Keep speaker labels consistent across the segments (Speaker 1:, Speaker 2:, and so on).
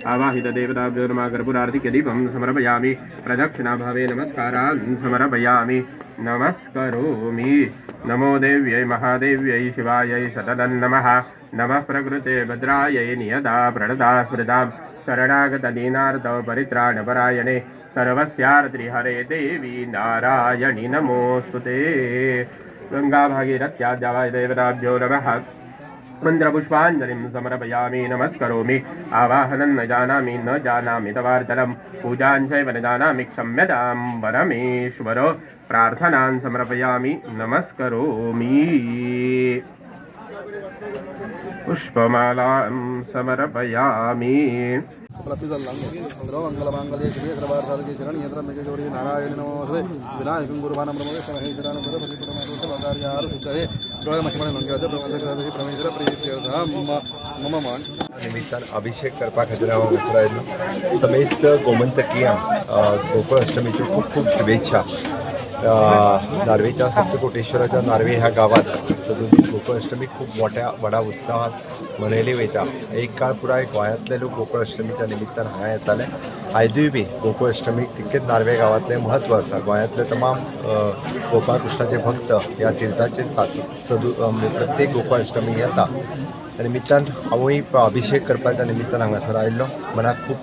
Speaker 1: आवाहितदेवताभ्यो नमः। कर्पूरार्तिक्यदीपं समर्पयामि। प्रदक्षिणाभावे नमस्कारान् समर्पयामि। नमस्करोमि। नमो देव्यै महादेव्यै शिवायै सततं नमः। नमः प्रकृते भद्रायै नियता प्रणता स्मृतां शरणागतदीनार्तौ परित्राणपरायणे सर्वस्यार्तिहरे देवी नारायणि नमोऽस्तु ते। गङ्गा देवताभ्यो नमः। मन्त्रपुष्पाञ्जलिं समर्पयामि। नमस्करोमि। आवाहनं न जानामि न जानामि तवार्चनं, पूजां चैव न जानामि, क्षम्यतां परमेश्वर। प्रार्थनां समर्पयामि। नमस्करोमि। पुष्पमालां समर्पयामि।
Speaker 2: सर्वमङ्गलमाङ्गल्ये शिवे सर्वार्थसाधिके शरण्ये त्र्यम्बके गौरी नारायणि नमोऽस्तुते। विनायकं गुरुभानं ब्रह्मवेशमहेश्वरानं गुरुपतिपरमारुषभगार्यारुसिद्धये परमेश्वर प्रीत्यर्थं मम मान
Speaker 3: निमित्तान अभिषेक करपा खातीर हांव हांगासर आयलो। समेस्त गोमंतकियांक गोकुळ अष्टमीच्यो खूब खूब शुभेच्छा। नार्वेच्या सप्तकोटेश्वराच्या नार्वे ह्या गांवांत सदोदीत गोकुळ अष्टमी खूब मोठ्या व्हडा उत्साहात मनयली वयता। एक काळ पुराय गोंयांतले लोक गोकुळ अष्टमीच्या निमित्तान हांगा येताले। आयजूय बी गोकुळ अष्टमीक तितकेच नार्वे गांवांतलें म्हत्व आसा। गोंयांतले तमाम गोपाळ कृष्णाचे भक्त ह्या तिर्थाचेर सात सदू प्रत्येक गोकुळ अष्टमी येता। त्या निमित्तान हांवूय अभिषेक करपाच्या निमित्तान हांगासर आयिल्लो। मनाक खूब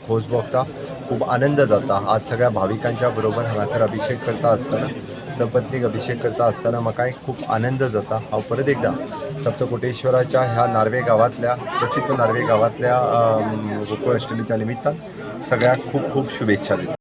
Speaker 3: खोस भोगता, खूब आनंद जाता। आज सगळ्या भाविकांच्या बरोबर हांगासर अभिषेक करता आसतना, सपत्नीक अभिषेक करता आसतना म्हाकाय खूब आनंद जाता। हांव परत एकदां सप्तकोटेश्वराच्या ह्या नार्वे गांवांतल्या, प्रसिद्ध नार्वे गांवांतल्या गोकुळ अष्टमीच्या निमित्तान सगळ्यांक खूब खूब शुभेच्छा दिता।